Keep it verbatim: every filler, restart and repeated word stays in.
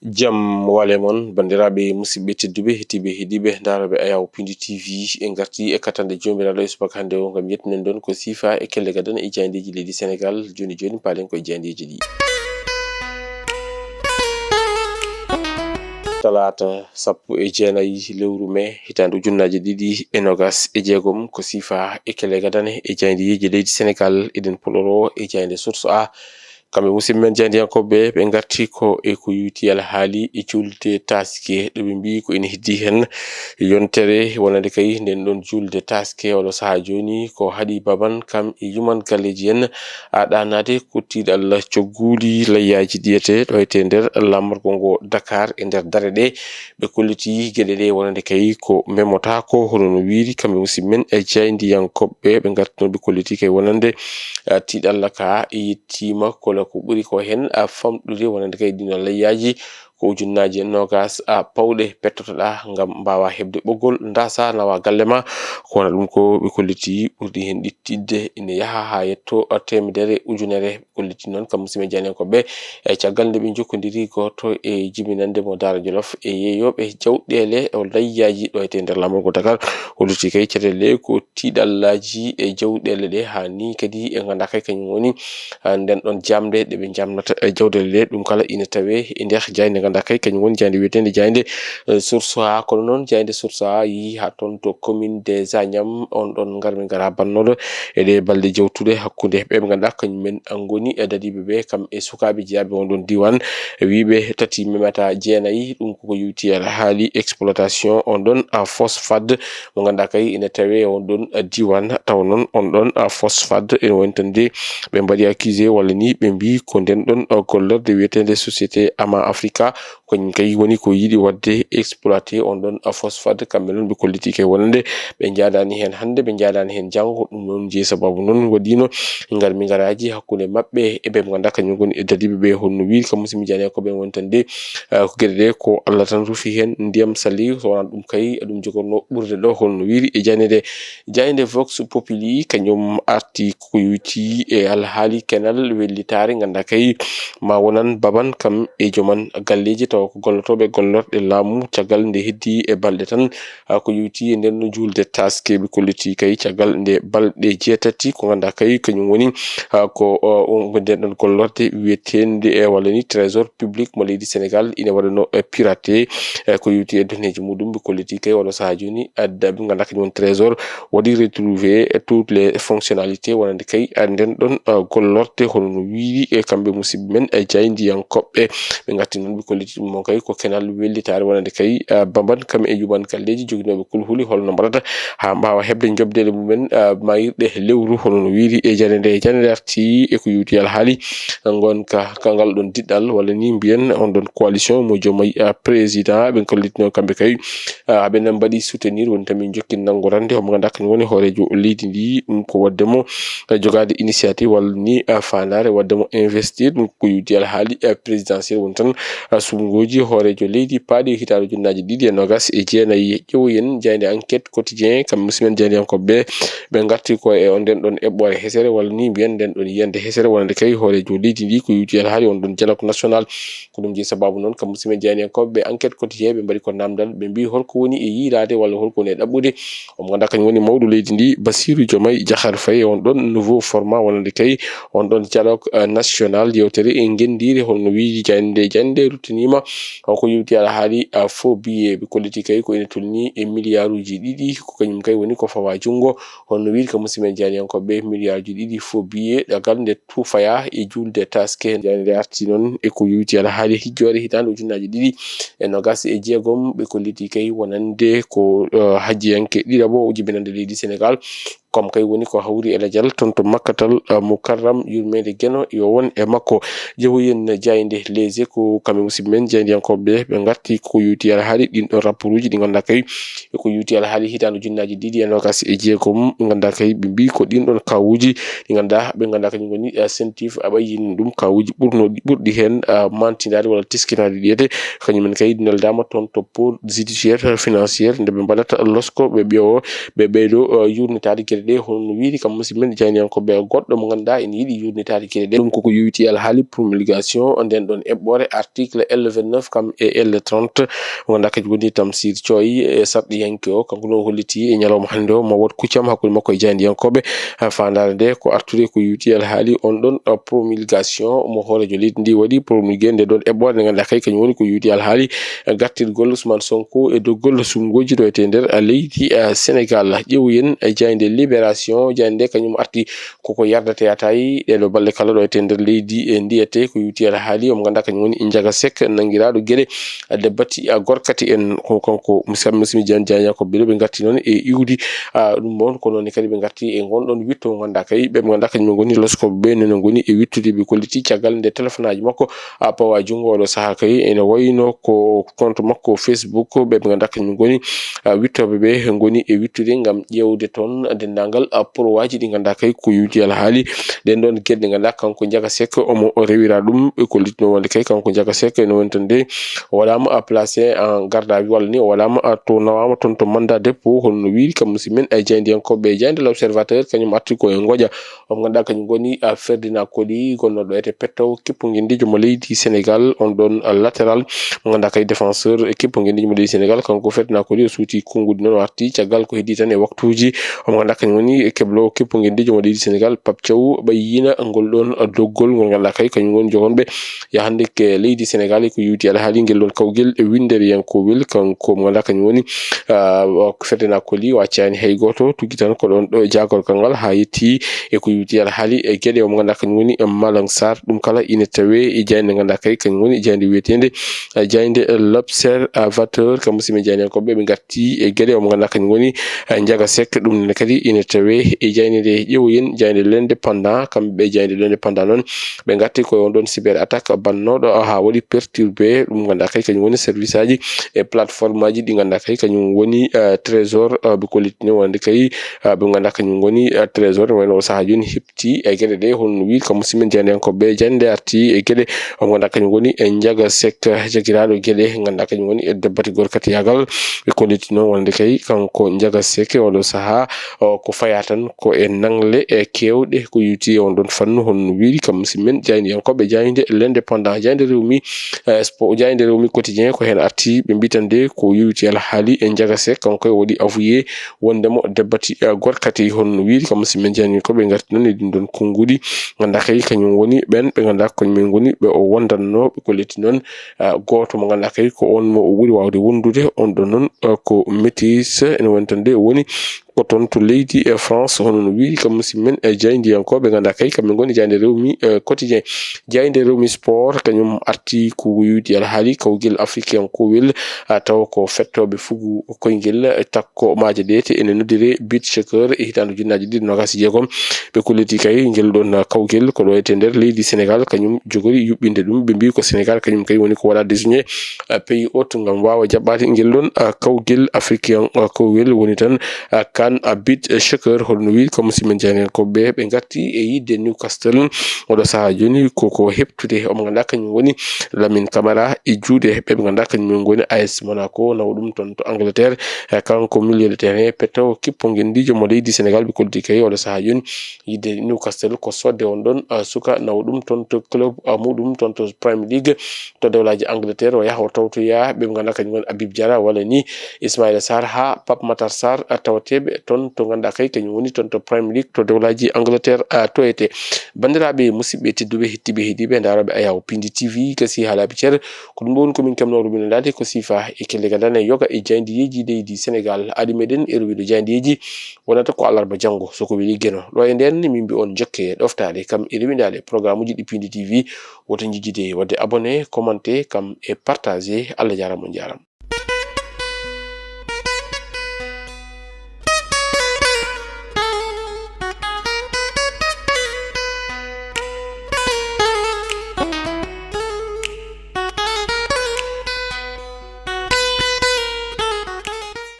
Jam wale mon, banndiraaɓe musidɓe tedduɓe, heɗtiiɓe, heɗiiɓe, ndaarooɓe Ayaw Pindi T V, en ngartii e kattanɗe Joomiraaɗo e subaka hannde o, ngam yettinen ɗon ko siifa e kelle gadane e jaayndeeji leydi Senegaal. Jooni jooni, paalen ko e jaayndeeji ɗi. Talaata sappo e jeenayi lewru mee, hitaande ujunnaaje ɗiɗi e noogas e jeegom, ko siifa e kelle gadane e jaayndeeji leydi Senegaal. Eɗen puɗɗoroo e jaaynde Source A. Kamɓe musidɓe men jaayndiyankooɓe, ɓe ngarti ko e ko yowitii alhaali e juulde taaske, ɗo ɓe mbiyi ko ina heddii heen yontere wonande kay nden ɗon juulde taaske. Oɗo sahaa jooni ko haɗi baban kam e yuman galleeji en a ɗaanaade ko tiiɗalla cogguuli layyaaji ɗiyete ɗo e nder laamorgo ngo Dakar e nder dare ɗe. Ɓe kolliti geɗe ɗe wonande kay ko memotaako, hono no wiiri kamɓe musidɓe men e jaayndiyankooɓe. Ɓe ngarti noon ɓe kolliti kay wonande, a, tiiɗalla ka yettiima, kono ko ɓuri ko heen, a, famɗude wonande kay ɗiino layyaaji ko ujunnaaji e noogas, a, pawɗe pettotoɗaa ngam mbaawa heɓde ɓoggol, ndaasa, nawa galle ma. Ko wona ɗum ko ɓe kolliti ɓurdi heen ɗiɗtidde ina yaha haa yetto, a, teemedere ujunere. Kolliti noon kam musidɓe jaayndiyankooɓe, e caggal nde ɓe njokkondiri gooto e jibinannde mo Daara Jolof e yeeyooɓe jawɗeele o layyaaji ɗo e nder laamorgo Dakar, holluti kay caɗeele ko tiiɗallaaji e jawɗeele ɗe, haa ni kadi e nganndaa kay kañum woni, a, nden ɗon jaamnde ɗe ɓe jaamnata e jawɗeele ɗe. Ɗum kala ina tawee e nder jaaynde nganndaa kay kañum woni jaaynde wiyeteende jaaynde, e, Source A. Kono noon jaaynde Source A yehi haa toon to commune des Agnam, on ɗon ngar min ngara bannooɗo e ɗe balɗe jawtuɗe hakkunde ɓe ɓe nganndaa kañum men ngoni e dadiiɓe ɓe, kam e sukaaɓe jeyaaɓe on ɗon diiwaan. Wiiɓe tati memata jeenayi, ɗum koko yowti alhaali exploitation on ɗon, a, phosphate mo nganndaa kay ina tawee on ɗon, a, diiwaan. Tawa noon on ɗon, a, phosphate ene woni tan de ɓe mbaɗi accusé walla ni ɓe mbii ko nden ɗon, a, gollorde wiyeteende Société Ama Africa. Ko kañum kay woni ko yiɗi waɗde exploité on ɗon, a, phosphate. Kamɓe noon ɓe kolliti kay wonande ɓe njaadaani heen hannde, ɓe njaadaani heen janngo. Ɗum noon jeyi sababu noon waɗiino ngarmi ngaraaji hakkunde maɓɓe e ɓe nganndaa kañum ngoni e dadiiɓe ɓe, hono no wiiri kam musidɓe jaayndiyankooɓe woni tan de, a, ko geɗe ɗe ko Allah tan rufi heen ndiyam sali, so wonaa ɗum kay ɗum jogorno ɓurde ɗo, hono no wiiri e jaaynde nde. Jaaynde Vox Populi kañum arti ko yowiti e alhaali kenal wellitaare, nganndaa kay ma wonan baban kam e joman galleeji tawa ko gollotooɓe gollorɗe laamu caggal nde heddi e balɗe tan, a, ko yowiti e nden no juulde taaske. Ɓe kolliti kay caggal nde balɗe jeetati ko nganndaa kay kañum woni, a, ko, o, on nden ɗon gollorɗe wiyeteende, e, walla ni trésor public mo leydi Sénégal ina waɗano, e, piraté, e, ko yowiti e doneeji muɗum. Ɓe kolliti kay oɗo sahaa jooni, a, ɓe nganndaa kañum woni trésor waɗi retrouvé, e, toutes les fonctionnalités wonande kay, a, nden ɗon, a, gollorɗe hono no wiiri e kamɓe musidɓe men, e, jaayndiyankooɓe. Ɓe ngatti noon ɓe kolliti ɗum mo kay ko kenal wellitaare wonande kay, a, baban kam e yuman galleeji joginooɓe kulhuli holno mbaɗata haa mbaawa heɓde njoɓdeele mumen, a, mayirɗe lewru hono no wiiri e jaaynde nde. E jaaynde nde arti e ko yowiti alhaali ngonka ka ngal ɗon diɗɗal walla ni mbiyen on ɗon coalition mo jomayi, a, président. Ɓe kollitino kamɓe kay, a, ɓe nan mbaɗi soutenir woni tan min njokki nanngorande homo nganndaa kañum woni hooreejo leydi ndi. Ɗum ko waɗde mo, a, jogaade initiative walla ni, a, faandaare waɗde mo investir. Ɗum ko yowiti alhaali, a, présidentiel woni tan, a, suɓngooji hooreejo leydi paaɗi hitaande ujunnaaji ɗiɗi e noogas e jeenayi. Ƴeewoyen jaaynde Enquête Quotidien kam musidɓe men jaayndiyankooɓe ɓe ngarti ko e on nden ɗon eɓɓoore hesere walla ni mbiyen nden ɗon yiyannde hesere wonande kay hooreejo leydi ndi ko yowiti alhaali on ɗon dialogue national. Ko ɗum jeyi sababu noon kam musidɓe jaayndiyankooɓe ɓe Enquête Quotidien ɓe mbaɗi ko namdal, ɓe mbii holko woni e yiilaade walla holko woni e ɗaɓɓude. Omo nganndaa kañum woni mawɗo leydi ndi Bassirou Diomaye Diakhar Faye on ɗon nouveau format wonande kay on ɗon dialogue, eh, national yewtere e ngenndiire hono no wiiri jaaynde nde. Jaaynde nde ruttiniima ko yowiti alhaali, a, faux billet. Ɓe kolliti kay ko ina tolni e miliyaaruuji ɗiɗi, ko kañum kay woni ko fawa junngo. Hono no wiiri kam musidɓe men jaayndiyankooɓe, miliyaaruuji ɗiɗi faux billet, ɗagal nde tuufaya e juulde taaske. Jaaynde nde arti noon e ko yowiti alhaali hijjoore hitaande ujunnaaji ɗiɗi e noogas e jeegom. Ɓe kolliti kay wonande ko, eh, hajjiyanke ɗiɗaɓo jibinande leydi Sénégal. Kam kay woni ko hawri e lajal toon to Makkatal, a, Mukarram, yurmeende Geno yo won e makko. Jehoyen jaaynde Les Échos, kamɓe musidɓe men jaayndiyankooɓe ɓe ngarti ko yowiti alhaali ɗin ɗon rapportuuji ɗi nganndaa kay ko yowiti alhaali hitaande ujunnaaji ɗiɗi e noogas e jeegom. Ɓe nganndaa kay ɓe mbii ko ɗin ɗon kawuuji ɗi nganndaa ɓe nganndaa kañum ngoni, a, sentif a ɓayyini ɗum kawuuji ɓurno-, ɓurɗi heen, a, mantindaade walla teskinaade ɗiyete. Kañum en kay neldaama toon to pôle judiciaire financière nde ɓe mbaɗata losko ɓe ɓeewo ɓe ɓeydo, a, yurnitaade geɗe Nde hono no wiiri kam musidɓe men jaayndiyankooɓe, goɗɗo mo ngannduɗaa ene yiɗi yurnitaade geɗe ɗe. Ɗum koko yowiti alhaali promulgation nden ɗon eɓɓoore article L vingt-neuf kam e L trente, mo ngannduɗaa kañum woni Tamsir Coy, e sarɗiyanke o, kanko noon holliti e ñalawma hannde o mo waɗ kuccam hakkunde makko e jaayndiyankooɓe. Ha faandaare nde ko artude ko yowiti alhaali on ɗon, uh, promulgation mo hooreejo leydi ndi waɗi promulgué nde ɗon eɓɓoore nde ngannduɗaa kay kañum woni ko yowiti alhaali, uh, gartirgol Ousmane Sonko e doggol sumngooji ɗo e nder, uh, leydi, uh, Sénégal. Ƴeewoyen, uh, jaaynde Libération, jaaynde nde kañum arti koko yardata yataay ɗee ɗo balɗe kala ɗo e nder leydi e ndiyete ko yowiti alhaali omo ngannduɗaa kañum woni Ndiaga Seck nanngiraaɗo geɗe, uh, Debbati, uh, Gorkati en, ko kanko musidɓe, musidɓe jaayndiyankooɓe ɓe ɗo ɓe ngarti noon e iwdi, uh, ɗum ɗon ko noon kadi ɓe ngarti e ngon ɗon witto mo ngannduɗaa kay ɓe ɓe ngannduɗaa kañum ngoni loskooɓe ɓe nene ngoni e wittude ɓe kolliti caggal nde téléphone aji makko a pawa junngo oɗo sahaa kay ene wayno ko compte makko Facebook ɓe ɓe ngannduɗaa kañum ngoni, a, wittooɓe ɓe ngoni e wittude ngam ƴeewde toon denndaangal, a, porowaaji ɗi ngannduɗaa kay ko yowiti alhaali ɗen ɗon geɗe ɗe ngannduɗaa kanko Ndiaga Seck omo rewira ɗum. Ɓe kollitno wonde kay kanko Ndiaga Seck ene woni tan de o waɗaama, a, placé en garde à vue walla ni o waɗaama, a, to nawaama toon to mandat dépôt hono no wiiri kam musidɓe men e jaayndiyankooɓe e jaaynde L'Observateur kañum arti ko e ngoƴa. Omo ngannduɗaa kañum ngoni, a, Ferdinand Coly gonnooɗo ete petto kippu ngenndiijo mo leydi Sénégal, on ɗon, a, latéral mo ngannduɗaa kay défenseur e kippu ngenndiijo mo leydi Sénégal. Kanko Ferdinand Coly o suuti konnguɗi noon o arti caggal ko heddii tan e waktuuji. Omo ngannduɗaa kañum woni e keblo kippu ngenndiijo mo leydi Sénégal, Pape Thiaw ɓayyina ngol ɗon, a, doggol ngol ngannduɗaa kay kañum woni jogonɓe yahande ke leydi Sénégal e ko yowiti alhaali ngel ɗon kawgel e winnderiyankowel. Kanko mo ngannduɗaa kañum woni, ah, ko Ferdinand Coly o accaani hay gooto, tuggi tan ko ɗon ɗo e jaagorgal ngal haa yetti e ko yowiti alhaali e geɗe o mo ngannduɗaa kañum woni, eh, Malang Sarr. Ɗum kala ine tawe e jaaynde ngannduɗaa kay kañum woni jaaynde wiyeteende, eh, jaaynde L'Observateur. Kam musidɓe jaayndiyankooɓe ɓe ngarti e geɗe o mo ngannduɗaa kañum woni, eh, Ndiaga Seck. Ɗum ne kadi ine tawe e jaaynde nde. Ƴeewoyen jaaynde L'Indépendant, kamɓe ɓe jaaynde L'Indépendant noon ɓe ngarti ko e on ɗon cyber attaque bannooɗo haa waɗi perturbé ɗum ngannduɗaa kay kañum woni service aji e plateforme aji ɗi ngannduɗaa kay kañum woni, eh, trésor, eh, ɓe kollitini wonde kay, eh, ɓe ngannduɗaa kañum ngoni, eh, trésor wayno o sahaa jooni hepti e geɗe ɗe hono no wiiri kam musidɓe jaayndiyankooɓe jaaynde arti e geɗe o ngannduɗaa kañum woni e Ndiaga Seck jagiraaɗo geɗe ngannduɗaa kañum woni e debbati gorkatiyagal. Ɓe kollitino wonde kay kanko Ndiaga Seck oɗo sahaa o ko faya tan ko e nangle e keewɗe ko yowiti e on ɗon fannu hono no wiiri kam musidɓe men jaayndiyankooɓe jaaynde L'Indépendant, jaaynde Rewmi, eh, Spo-, jaaynde Rewmi Quotidien ko heen arti ɓe mbi tan de ko yowiti alhaali e Ndiaga Seck kanko e waɗi avoué wonde mo debbati, eh, gorkati hono no wiiri kam musidɓe men jaayndiyankooɓe ngarti noon e ɗin ɗon konnguɗi ngannduɗaa kay kañum woni ɓen ɓe ngannduɗaa kañum en ngoni ɓe o wondanno ɓe kolliti noon, eh, gooto mo ngannduɗaa kay ko on mo o ɓuri waawde wondude on ɗon noon, eh, ko Métis ene woni tan de o woni ko toon to leydi e France hono no wiiri kam musidɓe men e jaayndiyankooɓe ngannduɗaa kay kamɓe ngoni jaaynde Rewmi, eh, Quotidien. Jaaynde Rewmi Sport kañum arti ko yowiti alhaali kawgel afrikiyankowel, a, tawa ko fettooɓe fugu koyngel, eh, takko maaje ɗe te ene noddire beach soccer e hitaande ujunnaaji ɗiɗi noogaas e jeegom. Ɓe kolliti kay ngel ɗon, ah, kawgel ko ɗo e nder leydi Sénégal kañum jogori yuɓɓinde ɗum. Ɓe mbi ko Sénégal kañum kay woni ko waɗa désigné, ah, pays hôte ngam waawa jaɓɓaade ngel ɗon, ah, kawgel africain, ah, kawgel woni tan, ah, CAN, ah, beach soccer hono no wiiri kam musidɓe men jaayndiyankooɓe ɓe ngarti e yiɗde Newcastle. Oɗo sahaa jooni koko heɓtude omo ngannduɗaa kañum woni Lamine Camara e juuɗe ɓe ɓe ngannduɗaa kañum en ngoni A S Monaco nawa ɗum toon to Angleterre. Eh, kanko milieu de terrain petto kippo ngenndiijo mo leydi Sénégal ɓe kolliti kay oɗo sahaa jooni yiɗde Newcastle ko sodde on ɗon, ah, suka nawa ɗum toon to club, ah, muɗum toon to Premier League to dewlaaji Angleterre o yaha o tawtoya ɓe ɓe ngannduɗaa kañum woni Habib Diarra walla ni Ismaïla Sarr haa Pape Matar Sarr, ah, tawateeɓe toon to ngannduɗaa kay kañum woni toon to Premier League to dewlaaji Angleterre, ah, toyete. Banndiraaɓe musidɓe tedduɓe hettiiɓe heɗiiɓe ndarooɓe Ayaw Pindi T V gasi haalaaɓe ceer ko ɗum ɗo woni ko min kamnoo rubinandaade ko siifa e kelle gadane yoga e jaayndiyeeji leydi Sénégal. Aadi meɗen e ruwiiɗo jaayndiyeeji wonata ko alarba janngo so ko weli Geno. Ɗo e ndeen min mbi on jokke ɗoftaade kam e rewindaade programme uji ɗi Pindi T V. Woto njejjide waɗde abonné, commenté kam e partagé. Allah jaaraama, on jaaraama.